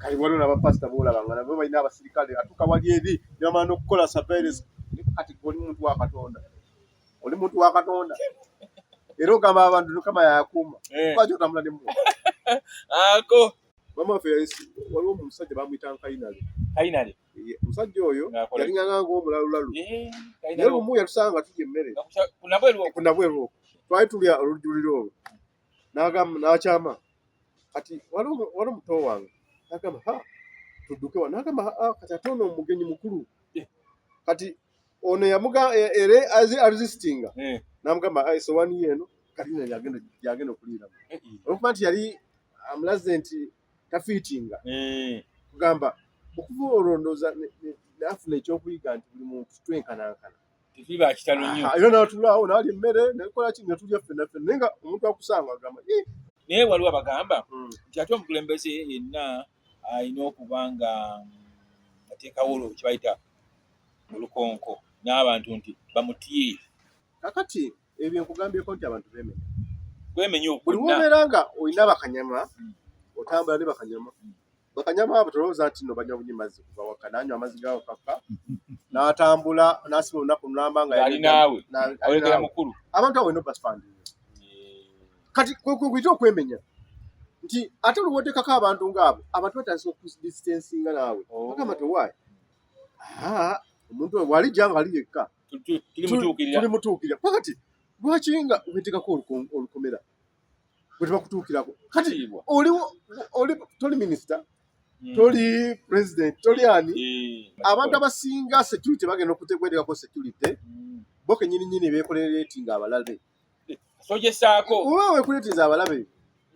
Kati waliwo n'abapasita boolaba nga nabo balina abasirikale, atuuka wali eri ne bamala n'okukola surveillance. Kati gwe oli muntu wa Katonda, oli muntu wa Katonda, era ogamba abantu Mukama yakuuma. Lwaki otambula ne mmundu? Ako. Mama waffe waliwo omusajja bamuyita Nkainale. Kainale. Omusajja oyo yalinganga ng'omulalulalu, naye lumu yatusanga nga tulya emmere ku Nabweru okwo, twali tulya olujjuliro olwo, n'agamba n'akyama. Kati waliwo muto wange n'agamba, "Ha, tudduke wa?" N'agamba, "Ah, kati ate ono omugenyi mukulu." Kati ono yamuga era aresistinga, n'amugamba, "Esowani ye eno." Kati ino yagenda okuliiramu, olwokuba nti yali amulaze nti tafiitinga. Kugamba okuva olwo ndowooza nafuna ekyokuyiga nti buli muntu twenkanankana. Tetuli ba kitalo nnyo. Era n'atulaawo n'alya emmere nekola ki, ne tulya ffenna ffenna, naye nga omuntu akusanga agamba, "Ih." Naye waliwo abagamba nti ate omukulembeze yenna alina okuba nga ateekawo olwo kye bayita olukonko n'abantu nti bamutye. Kakati ebyo nkugambyeko nti abantu beemenya. Bwemenya Buli okwonna. Wobeera nga olina bakanyama, otambula ne bakanyama. Bakanyama abo tolowooza nti nno banywa bunywi mazzi kuva waka, nanywa amazzi ga wakaka n'atambula n'asiba olunaku lulamba nga ali naawe ali olekera naawe. Mukulu. Abantu abo olina obasipandinga. Kati kwe kuyita okwemenya nti ate olwoteekako abantu ngaabo, abantu batandise okudistancinga naawe. Oh. Bagamba tewaayi omuntu oyo bw'alijja nga ali yekka, Tulimutuukirira. Tulimutuukirira. Kuba kati lwaki nga weteekako olukomera bwe tebakutuukirako? Kati Kitiibwa. Oliwo oli toli minisita, toli president, toli ani. Abantu abasinga security bagenda okweteekako security, bo kenyini nyini beekoleretinga abalabe. Sojesaako. Oba weekuleeteza abalabe.